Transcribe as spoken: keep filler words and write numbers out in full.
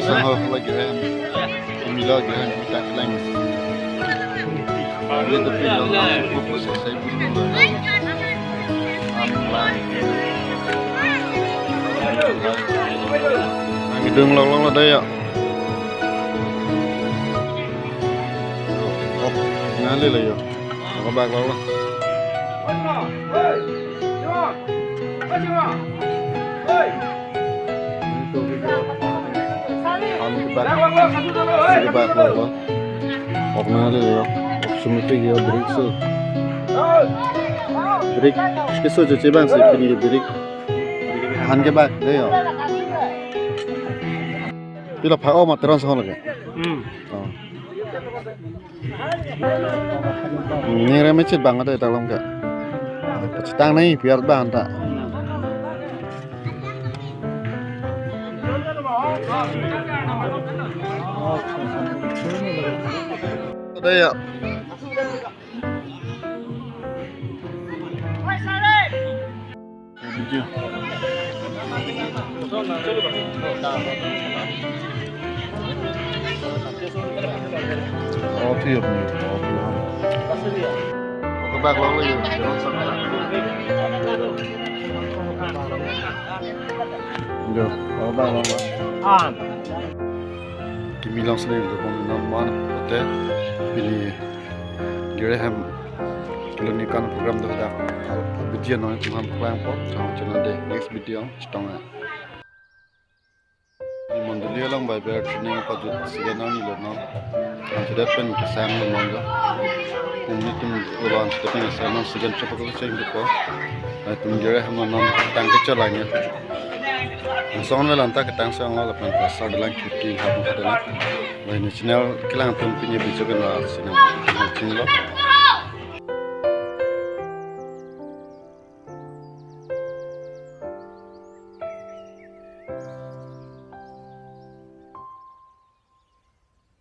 Sang ho lagi hem. Kami lagi hem kita kelang. Ini tapi lo langsung fokus saya pun lo. Ang idung lo lo lo daya. Oh, ngali lo yo. Ako bak lo lo. Ang kebak, ang kebak lo lo. Ok ngali lo yo. Ok sumiti yo break so. Break keso jo chebang si pini break. Ang kebak de yo. Pilo pha o materon song lagi. Hmm. Oh. Ningre mechit bang ada ta lom ka. Pachitang nai piar bang ta. Ada ya. Video. Off ही अपनी, off ही हम। Okay, bak lo lo yo. Yo, oh, bak lo lo. Kimi lang sini lo pon non man te pini gere hem kilo ni kan program do da. Video non tum ham klang po, channel de next video. Chetong a. Mondoli along bai ber training pajut sigan arni lo non. Consider pen kesang lo non jo. Pungni tum ulo consider pen kesang non sigan chepak lo cheng duko. Ai tum gere ham non tang kecho lang ya. Song lo lanta ketang song lo pen pasar de lang cuti hap kata lang. Bai ni channel kelang tum pini bijo ken la channel ching lo.